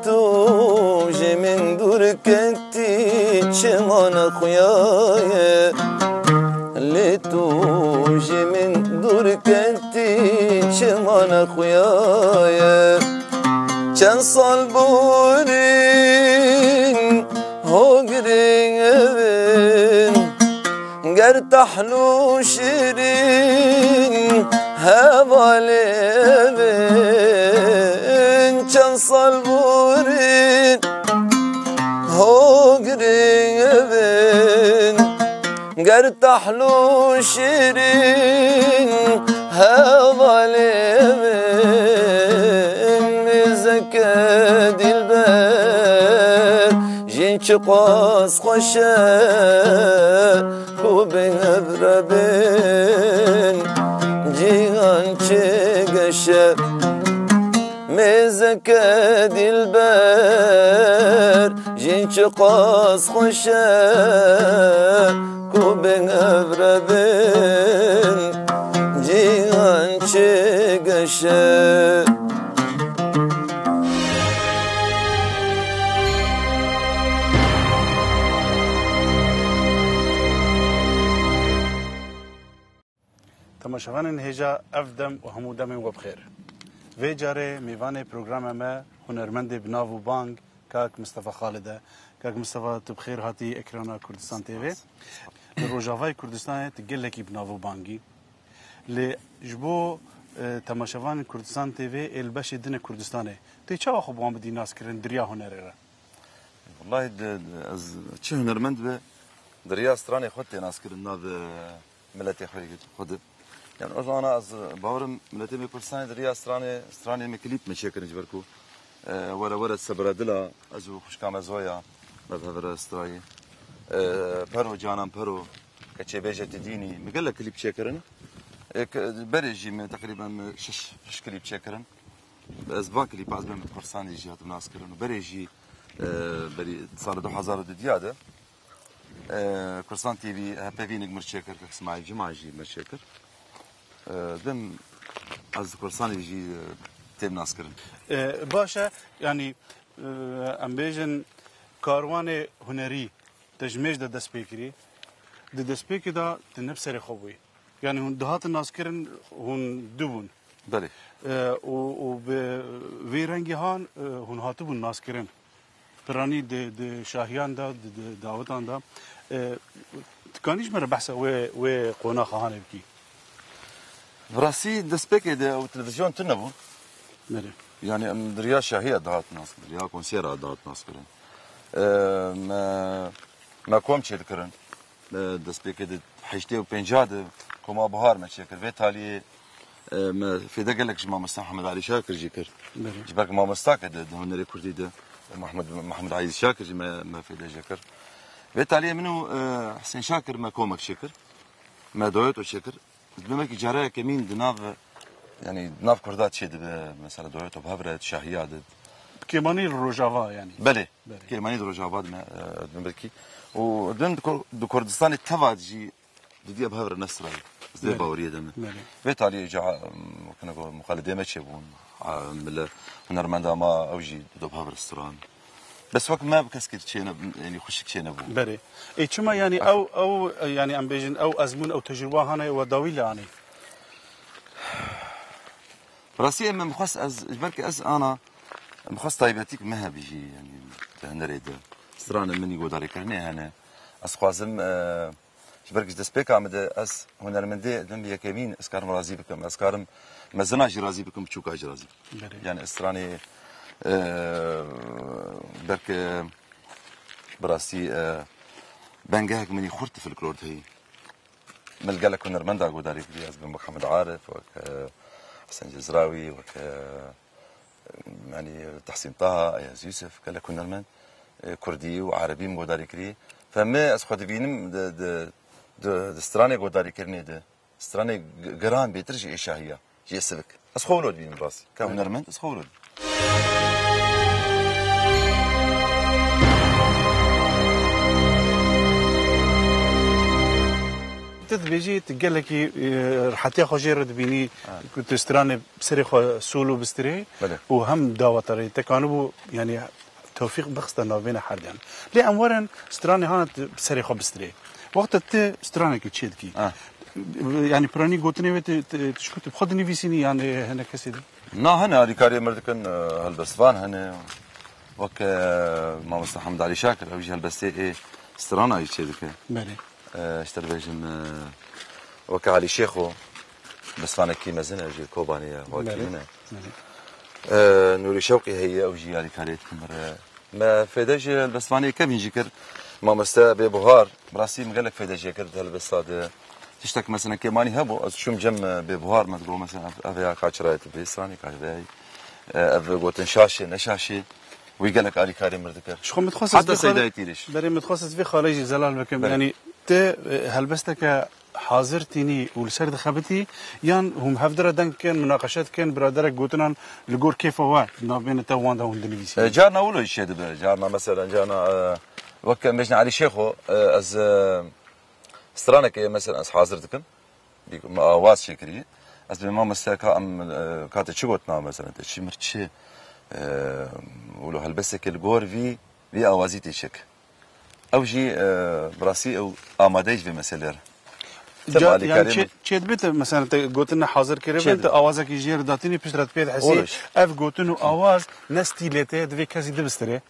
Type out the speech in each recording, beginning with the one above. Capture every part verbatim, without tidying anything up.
tu ji min dûr ketî çima nexuyaye. Lê tu ji min dûr ketî çima nexuyaye. Çend sal borîn hogirê evin, ger tehlû şirîn hevalê evin. Çend sal borîn hogirê evin, ger tehlû şirîn hevalê evin. Mêzeke dilber jîn çiqas xweş e, ku bi hev re bin cîhan çi geş e. Mêzeke dilber jîn çiqas xweş e, ku bi hev re bin cîhan çi geş e. Temaşevanên hêja, ev dem û hemû demên we bi xêr. Vê carê mêvanê programa me hunermendê bi nav û bang kak Mistefa Xalid e. Kak Mistefa, tu bi xêr hatî ekrana Kurdistan T V. Li Rojavayê Kurdistanê tu gelekî bi nav û bang î. Lê ji bo, e, temaşevanên Kurdistan T V ê li beşê din ê Kurdistanê, tu çawa xwe bi wan bidî naskirin di riya hunerê re? Wellahî, di, di, ez çi hunermend be, di riya stranê xwe tê naskirin nav, e, miletê xwe, xwe de. Yani o zaman ez bawerim miletê me Kurdistanê di riya stranê, stranê me klîp me çêkirin ji ber ku, e, were were sebredila, ez û xwişka me Zoya, me bi hev re strayî. E, Pero canan Pero, keçê bêje tu dînî, me gelek klîp çêkirin. E, ke-, berê jî me teqrîben me şeş, şeş klîp çêkirin. Ez van klîpa ez bim Kurdistanê jî hatim naskirin û berê jî, e, berî sala du hezar û dudiya de, e, Kurdistan T V hepevînek mir çêkir, kek Smail Cima jî mir çêkir. E, dim ez Kurdistanê jî, e, têm naskirin. E, baş e, yanî, e, em bêjin karwanê hunerî te ji mêj de dest pê kirî. Di destpêkê de tu ne bi serê xwe bûyî. Yanî hûn dihatin naskirin, hûn du bûn. Belê. E, û, û bi vê rengî han, e, hûn hatibûn naskirin. Piranî di, di şahiyan de, di, di dawetan de. E, tu kanî ji me re behsa wê, wê qonaxa hanê bikî? Bi rastî destpêkê de ew televîzyon tune bû. Belê. Yanî em di riya şahiya dihatin naskirin, di riya konsera dihatin naskirin. E, me, me kom çêdikirin. E, destpêkê di heştê û pênca de Koma Buhar me çêkir. Vê taliyê, e, me fêde gelek ji mamoste Mihemed Alî Şakir jî kir. Belê. Ji ber ku mamostake di, di hunerê kurdî de, Mehmed, Mehmed Aziz Şakir jî me, me fêde jê kir. Vê taliyê min û, e, Husên Şakir me komek çêkir. Me dueto çêkir. Dibin wekî cara yekemîn di nav, yanî di nav kurda çêdibe, mesela dueto bi hev re, şahiya de. Kêmanî li Rojava yanî. Belê. Belê. Kêmanî di Rojava de me, e, dibin wekî. Û dibin di Kur-, di Kurdistanê teva jî didiya bi hev re nesirayî. Ez vê Belê. Baweriyê de me. Belê. Vê taliyê ca, em, wekine ku muxalidê me çêbûn. A, mile hunermenda ma ew jî dido bi hev re siran. Bes wek me bi keskî çêne, yanî xwişik çênebû. Berê. Ê, çima yanî ew, ew, yanî em bêjin ew ezmûn, ew tecrûba hane we dawî lê anî? Rastî em, em xwest ez, ji ber ku ez ana, em xwest taybetîk me hebî jî, yanî di hunerê de. Stranê min î godarîkirinê hene. Ez xwazim, e, Ji ber ku ji destpêka min de ez hunermendê din bi yekemîn ez karim razî bikim. Ez karim mezina jî razî bikim, biçûka jî razî bikim. Belê. Yani ez stranê, e, belke bi rastî, e, bengehek min î xurt folklor de heyî. Min li gelek hunermenda godarî kiriye, ez bi Mihemed Arif, wek, e, Hesen Cezrawî, wek, e, Yanî Tehsîn Taha, Eyaz Yûsif, gelek hunermend, e, kurdî û erebî min godarî kirî. Fe me ez xwe dibînim di, di, di, di stranê godarîkirinê de, stranê g-, giran bêtir ji ê şahiya, ji ê sivik. Ez xwe wilo dibînim rast. Ke hunermend, ez xwe wilo dibînim. Tu Dibêjî tu gelekî, e, rehetiya xwe jê re dibînî, ku tu stranê serê xwe solo bistirê Belê. û hem dawa te rê te kanibû, yanî tewfîq bixiste navbêne herdiyan. Lê em werin stranê hana tu serê xwe bistirê. Wexta tu stranekê çê dikî. Ha. Yanî piranî gotinê wê tu, tu, tu ji ku tu bi xwe dinivîsînî yan, e, hinek kesê din? Na hene alîkariyê mir dikin, e, helbestvan hene. Wek, e, mamoste Hemed Alî Şakir, ew jî helbestê ê strana jî çê dike. Belê. E, ji te dibêjim, e, weke Alî Şêxo, helbestvanekî mezin e, ji Kobanê ye, wekî Belê. min e. Belê. E, Nûrî Şewqî heye, ew jî alîkariyê dikin mir re. Me fêde ji helbestvanê kevîn jî kir. Mamoste Bêbuhar, bi rastî min gelek fêde jê kir di helbesta de. Tiştek mesela kêmanî hebû, ez çûm cem, e, Bêbuhar, me digot mesela ev, ev ya ka çira ye tu bê stranê ka vê, e, ev gotin şaş e, ne şaş e. Wî gelek alîkarî mir dikir. Ji xwe min dixwest ez Heta vê xalê-, Seydayê Tîrîş. Berê min dixwest ez vê xalê jî zelal bikim. Belê. Yanî tu, e, helbesteke hazir tînî û li ser dixebitî, yan hûn hevdira deng dikin, munaqeşe dikin, biraderek gotinan li gor kêfa we, di navbêne te wan de hûn dinivîsî? E, carna wilo jî çêdibe. Carna mesela, carna, e, wek em bêjin Elî Şêxo, e, ez, e, stranekê mesela ez hazir dikim. Dî-, me awaz çêkirî. Ez dibêm mamoste ka em, e, ka te çi gotina mesela, te çi mir çi, e, wilo helbestekê li gor vî, vî awazî tê çêk. Ew jî, e, bi rastî ew amadeyî ji vê meselê re. Tim Ca-, alîkariyê yani çê-, min. Çê dibe te, mesela, te gotin ne hazir kiribin, Çê dibe. Te awazekî jê re datînî, piştre tu pê dihesî, Olur. Ev gotin û awaz ne stîlê te, divê kesî dibistirê.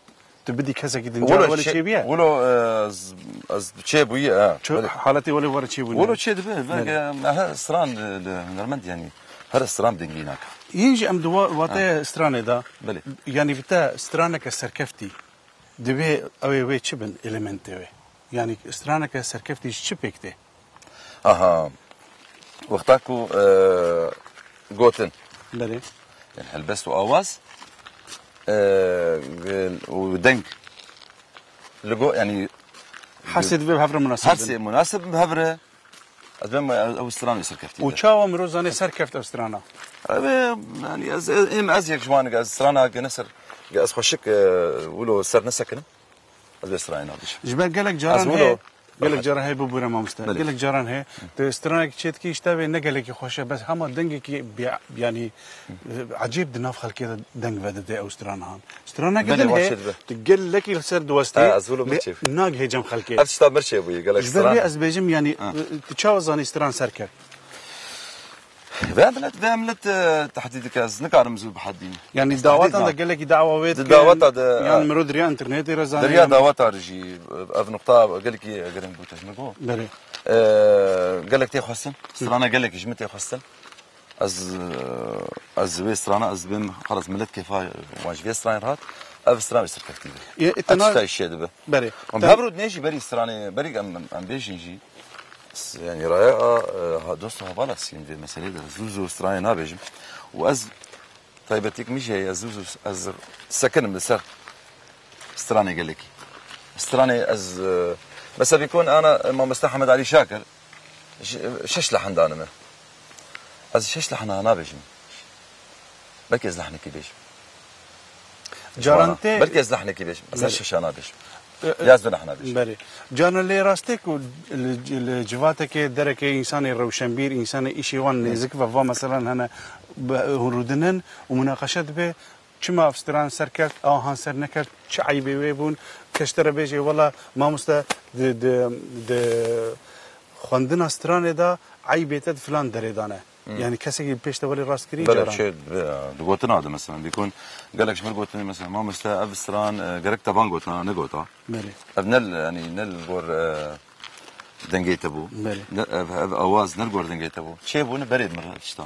Tu bidî kesekî din, Wilo cara welê çê-, çêbûye? Wilo, e, ez, ez çêbûye, ha. Ço-, Belê. Haletê welê were çêbûne? Wilo çê dibe, Belê. Belê, me her stran li, li hunermend, yani, her stran dengî nake. Yên jî em di wa-, wateye Ha. stranê de, Belê. yani, bi te straneke serkeftî, Divê ew ê wê çi bin, elementê wê? Yanî straneke serkeftî ji çi pêk tê? Aha. Wexta ku, e, gotin. Belê. Yani helbest û awaz, e, û deng. Li go-, yani Her sê divê bi hev re munasib bin. Her sê munasib bi hev re. Ez bêm, ew stran wê serkeftî Û de. Çawa mirov zanê serkeft ew strana? Ev ê, yani ez, ez, êm ez yek ji wan, ez strana ge ne ser, ge ez xweşik, e, wilo ser nesekinim. Ez vê stranê nabêjim. Ji ber gelek caran Ez wilo heye, gelek Rahat. caran heye, bibûre mamoste. Belê. Gelek caran heye, tu stranek çêdikî, işte vê ne gelekî xweş e, bes hema dengekî bi-, yani, e, ecêb di nav xelkê de deng vedide ew strana han. Straneke Belê, din heye, wahşet be. Tu gelekî li ser diwestê, Ha, ez wilo lê mirçê. nagihê cem xelkê. Ev tişta mirçê bûye, gelek Ji ber stran. Vê ez bêjim, yani, Ha. tu çawa zanî stran serkeft? Vê millet, vê millet, e, tehdîd dike, ez nikarim zû bihedîm. Yani Ez dawatan tehdîd de na- gelekî dawa wê Di dikin, dawata de, yan e, miro diriya internetê re zanî, Diriya yan dawata re jî, e, ev nuqta gelekî giring bû, te ji min got. Belê. E, gelek tê xwestin, strana gelekî ji min tê xwestin. Ez, e, ez wê strana, ez dibêm, xelas millet kêfa wan ji vê stranê rahat. Ev stran wê serkeftî be. Ye, Ev tena- tişta îşê dibe. Berê. Em Tem- hev rû dinê jî berî stranê, berî em, em, em bêjin jî. S-, yani raya a, e, ha, dost û hevala sîn vê meselê de. Zû zû stranê nabêjim. Û ez taybetîk min jî heye, ez zû zû, ez sekinim li ser stranê gelekî. Stranê ez, e, mesela bîkon ana, e, mamoste Hemed Alî Şakir, ş-, şeş lehan dane min. Ez şeş lehna nabêjim. Belkî ez lehnekî bêjim. Caran Ji wana. tê Belkî ez lehnekî bêjim. Ez her Belê. şeşa nabêjim. E, e, Ya ez du lehna bêjim. Belê. Caran lê rastê ku li, li civateke derekê însanê rewşenbîr, însanê îşê wan Hı. nêzik ve va meselan hene bi-, hûn rûdinin û munaqeşe dibe, çima ev stran serkeft, a han ser nekeft, çi eybê wê bûn? Kes ji te re bêje, wela mamoste di, di, di xwendina stranê de eybê te di filan derê de ne. Hmm. Yani kesekî pêş te welê rast kirî Belê, caran. Şey, e, di gotina de mesela, bîkon gelek ji mir gotin mesela, mamoste ev stran, e, gerek te van gotina, ne gota. Belê. Ev ne, yani ne li gor, e, dengê te bû. Belê. Ne, ev, ev awaz ne li gor dengê te bû. Çê bû ne berê min re tişta.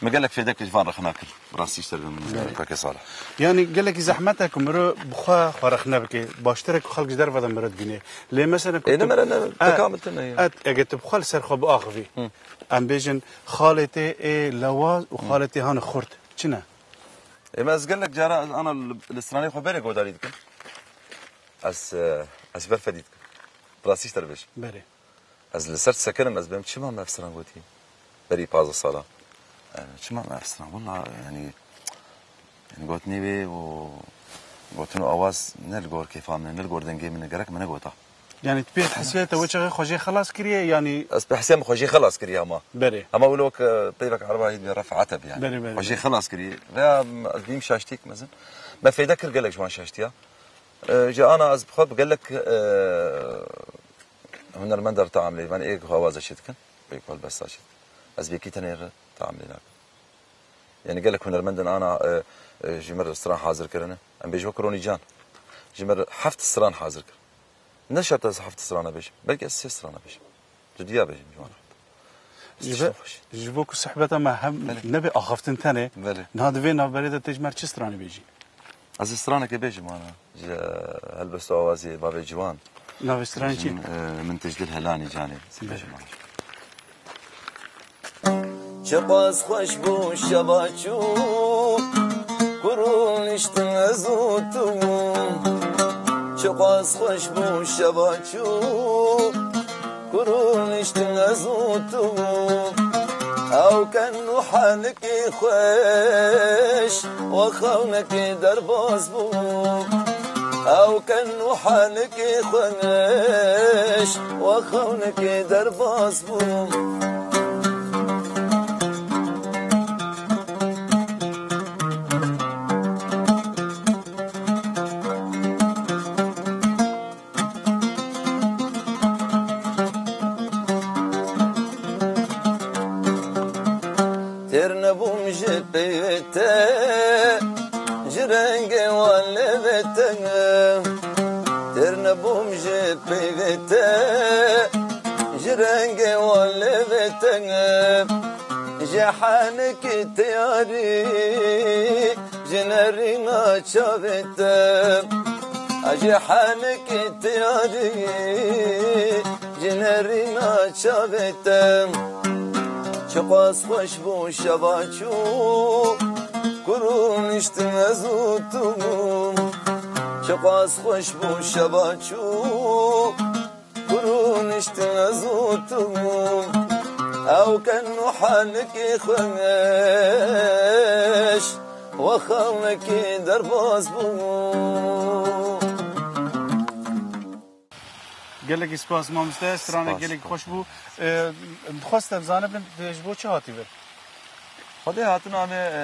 Me gelek fêdek ji van rexna kir. Rastî ji te re min Belê. kake Salih. Yani gelekî zehmet e ku miro bi xwe, xwe rexne bike. Baştir e ku xelk ji derve de miro dibîne. Lê mesela ku Ê, ne tu mere ne, E, tekamil tune ya. et, eger tu bi xwe li ser xwe biaxivî. Hı. Em bêjin xalê tê ê lewaz û Hı. xalê tê hane xurt. Çi ne? Ê, me ez gelek cara ez ana li, li stranê xwe berê godarî dikim. Ez, e, ez ber fedî dikim. Rastî ji te re bêjim. Berê. Ez li ser sekinim, ez bêm çima me ev stran gotî? Berî pazdeh sala. E, çima me ev stran? Wela, yani, yani gotinê wê û gotin û awaz ne li gor kêfa min e, ne li gor dengê min e, gerek min negota. Yani tu pê hesiyê te wê çaxê xwe jê xelas kiriye, yani Ez pê hesiyê min xwe jê xelas kiriye hema. Berê. Hema wilo ke peyvek ereba hîd ve ref'ete bi yani. Berê, berê, Xwe jê berê. Xelas kiriye. Veya ez bîm şaştîk mezin. Me feyde kir gelek ji wan şaştiya. E, ji ana ez bi xwe bi gelek, e, hunermend re taamlê, van ê ku awaza çê dikin, ê ku helbesta çê dikin. Ez bi yekî tenê re taamlê nakim. Yani gelek hunermendin ana, e, e, ji mir stran hazir kirine. Em bêjin wek Ronî Can. Ji mir heft stran hazir kir. Ne şert ez heft strana bêjim. Belkî ez sê strana bêjim. Cudiya bêjim ji wan re. Ji Tiştê be-, xweş. Ji bo ku sohbeta me hem Belê. Nebe axaftin tenê, Belê. Niha di vê navberê de tê ji me re çi stranê bêjî? Ez ê stranekê bêjim ana. Ji helbest û awazê bavê ciwan. Navê stranê çi? Min, e, min tij dil helanî canê. Belê. Bêjim ana. Çiqas xweş bû şeva çû, ku rûniştin ez û tu. Çiqas xweş bû şeva çû, ku rûniştin ez û tu. Ew ken û henikî xweş, we xewnekî derbas bû. Ew ken û henikî xweş, we xewnekî derbas bû. Têr nebûm ji peyvê te, ji rengê wan lêvê te. Têr nebûm ji peyvê te, ji rengê wan lêvê te. Ji henikî teyarî, ji nerîna çavê te. A ji henikî teyarî, ji nerîna çavê te. Çiqas xweş bû şeva çû, ku rûniştin ez û tu. Çiqas xweş bû şeva çû, ku rûniştin ez û tu. Ew ken û henikî xweş, we xewnekî derbas bû. Gelekî spas mamoste, stranek Spas, gelekî spas. Xweş bû. E, dixwest em zanibin, tu ji bo çi hatî vir? Xwedê hatina me, e,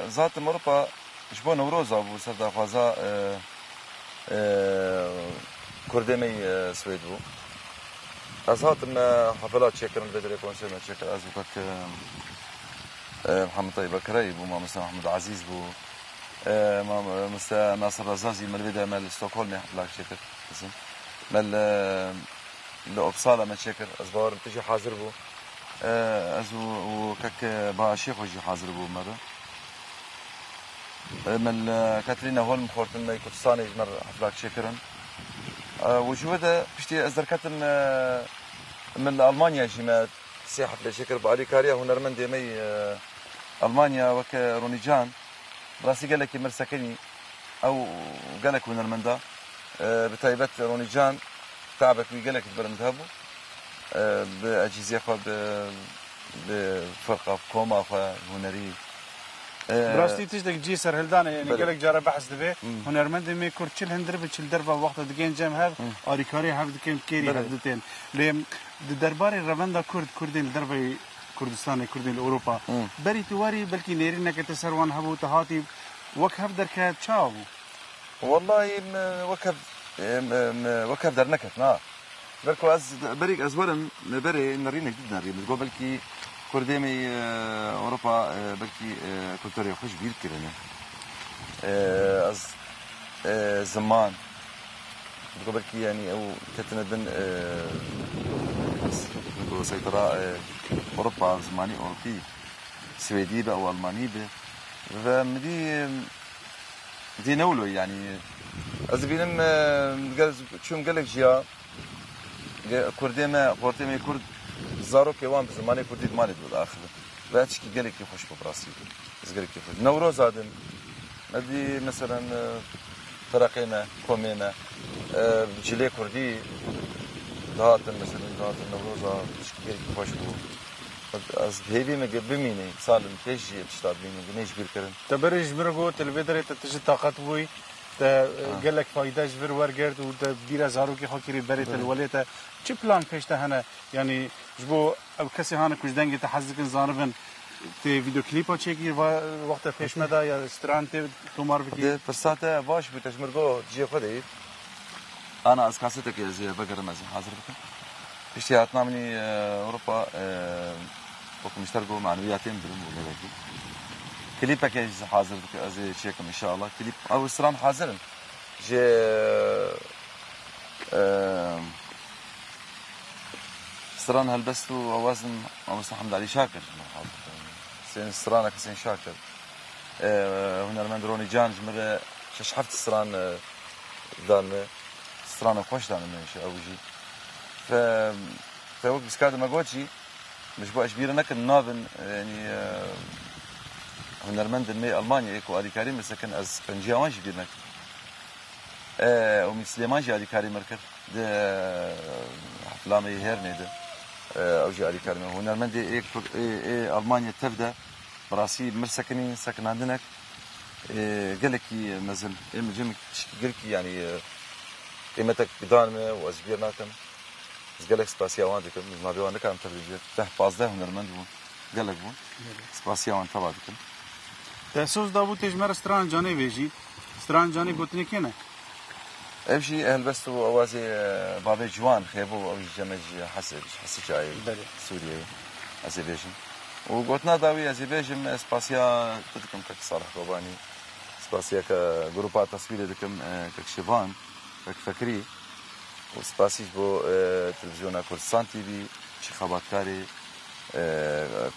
zatim Ewropa ji bo Newroza bû, ser daxwaza, e, e, Kurdê me yî, e, Swêd bû. Ez hatim me hefela çêkirin, vê derê konser me çêkir, ez û kak, e, e, Mihemed Tayîb Ekrayî bû, mamoste Mehmûd Ezîz bû, e, mam-, e, mamoste Nasir Rezazî, me li vê de me li Stockholmê heflak çêkir, dizin. Me li, li Uppsala me çêkir, ez bawerim tu jî hazir bû. E, ez û, û kek Başê xwe jî hazir bû me re. E, me li Katrîna Holm xortin, me Kurdistanê ji me re heflak çêkirin. E, û ji wê de piştî ez derketim, e, min li Almanya jî me sê heflê çêkir. Bi alîkariya hunermendê me yî, e, Almanya weke Ronî Can, bi rastî gelekî mir sekinî. Ew gelek hunermend e. E, bi taybet Ronî Can, tabek wî gelek bilind hebû. E, bi ecîzê xwe, bi, bi firqa, koma xwe hunerî. E, Bi rastî tiştek cihê serhildanê, yani Belê. Gelek care behs dibe. Hmm. Hunermendê me Kurd çi li hundir bi, çi li derve wexta digên cem hev, Hmm. alîkarî hev dikin, kêrî Belê. Hev ditên. Lê di derbarê revenda Kurd, Kurdên li derveyî Kurdistanê, Kurdên li Ewropa. Hmm. Berî tu warî belkî nêrîneke te ser wan hebû, te hatî wek hev derket, çawa bû? Wellahî, me wek hev, em, em, wek hev derneketin, ha. Ber ku ez, berî ez werim, me berê nerînek dî nerî. Min got belkî Kurdê me, e, Ewropa, e, belkî, e, kulturê xwe ji bîr kirine. E, ez, e, ziman. Min got belkî, yanî, ew ketine bin, e, min got seytera, e, Ewropa, zimanî Ewropî. Swêdî be û Almanî be. Ve min dî, dî ne wilo, yanî, ez dibînim, e, gel, çûm gelek jiya, ge-, Kurdê me, xortê me Kurd, zarokê wan bi zimanê Kurdî di malê de diaxivin. Ve tişkî gelekî xweş bû, bi rastî. Ez gelekî xweş. Newroza din, me dî, meselen, e, firaqê me, komê me, e, cilê Kurdî dihatin, meselen, dihatin Newroza, tişkî gelekî xweş bû. Ez hêvî me ge bimîne, salin pêş jî ev tişta bimîne, ge nêj bîr kirin. Te berê ji min re got, li vê derê te tije taqet bûyî, Te, e, Ha. gelek fayde ji vir wergirt û te bîra zarokê xwe kirî berê te li Belê. welê te. Çi plan pêş te hene? Yanî ji bo ew kesê hane ku ji dengê te hez dikin, zanibin, tê vîdeoklîpa çêkî va-, wexta pêş me de ya stran tê tomar bikî? Di pirsa te baş bû, te ji mir got cihê xwe de yî. Ana ez kasetekê ez ê vegerim, ez ê hazir bikim. Piştî hatina min î, e, Ewropa, e, wekî min ji te re got, maneviyatê min dirim û gelekî. Klîpekê ez hazir dikim, ez ê çêkim înşallah. Klîp, ew stran hazir in. Ji, e, stran helbest û awazin Mamoste Hemdalî Şakir ji min hazir dikim. Sên stranek Husên Şakir. E, hunermend Ronî Can ji min re şeş heft stran, e, dan me. Stranek xweş dan me ji ew jî. Fe, fe wek biskardê me got jî, min ji bo ez ji bîr nekin navin, e, yanî, e, hunermendên me Almanyayê ku alîkarî min sekin ez penciya wan ji bîr nekim. E, Umît Silêman jî alîkarî min kir. Di, e, hefla me yê Hêrnê de, e, ew jî alîkarî min. Hunermendê ê Kur-, ê, ê Almanya tev de, bi rastî mir sekinî, sekinandinek, e, gelekî mezin. Ê min cem tişkî gelkî, yanî, e, qîmetek dan me û ez ji bîr nakim. Ez gelek spasiya wan dikim. Ez navê wan nikarim tev de bêjim. Deh pazdeh hunermend bûn. Gelek bûn. Belê. Spasiya wan teva dikim. Te soz dabû tê ji me re stran canê bêjî. Stran canê gotinê kê ne? Ev jî helbest û awazê, e, bavê Ciwan Xêbo, ew jî cem me ji Hesê, ji Hesê çayê, Belê. Sûriyeyê. Ez ê bêjim. Û gotina dawî ez ê bêjim, e, spasiya tu dikim kek Salih Kobanî. Spasiya ke grupa teswîrê dikim, e, kek Şivan, kek Fekirî. Û spasî ji bo, e, televîzyona Kurdistan T V, çi xebatkarê, e,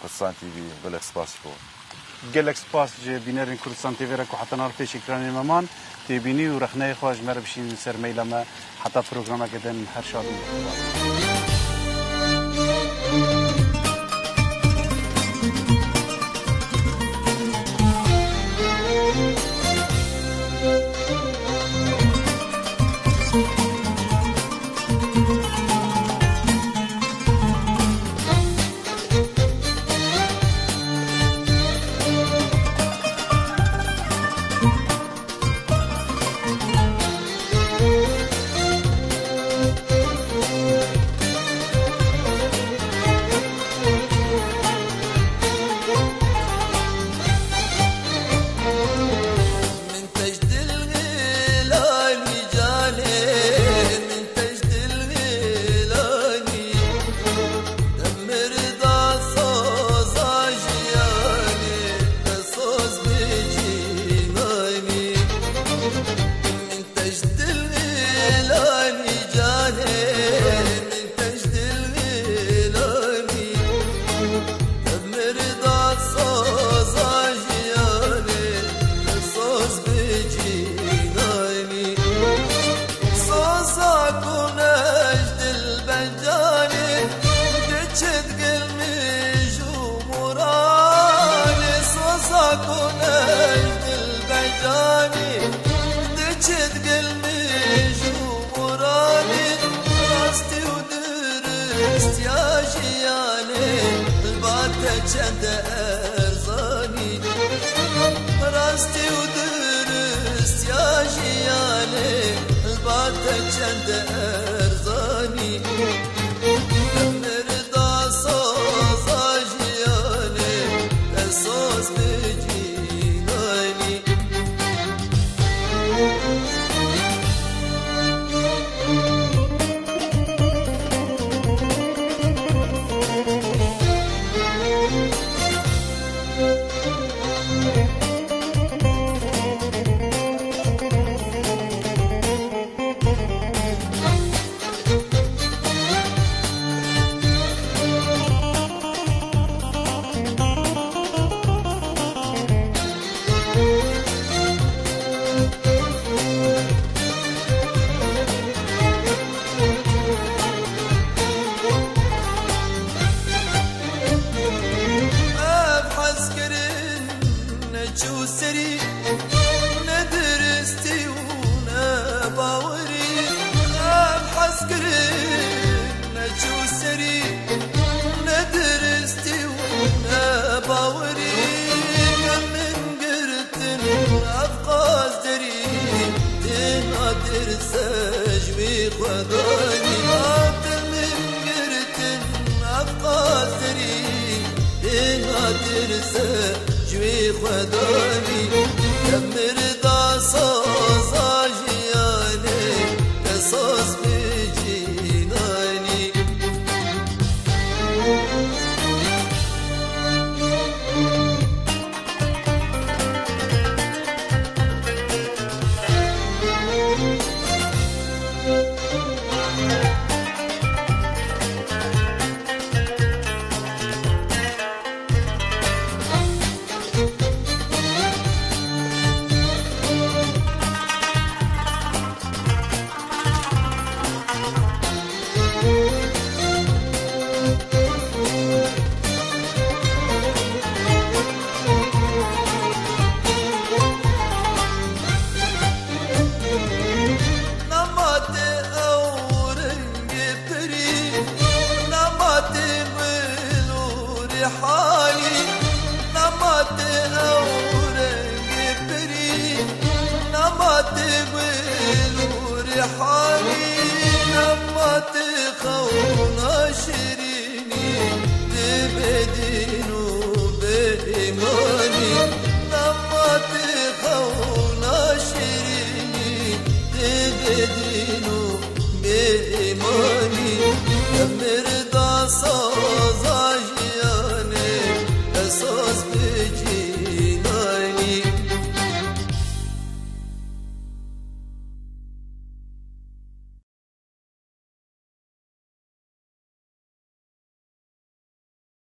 Kurdistan T V, gelek spas ji bo. Gelek spas ji bînerên Kurdistan T V re ku heta niha li pêş ekranê me man. Têbînî û rexneyê xwe ji me re bişînin ser maila me. Heta programeke din her şad û Ji wî Xwedanî hatin min girtin, ev qasirî têna tirse ji wî Xwedanî. Demir da saza jiyanê, esas bi cînanî. Nematê ew rengê pirî, nematê gul û rîhanî, nematê ew rengê pirî, nematê gul û rîhanî, nematê xewna şirîn. Dibê dîn û bê îmanî, nematê xewna şirînî. Dibê dîn û bê îmanî, demir da saza jiyanê, esas bi cî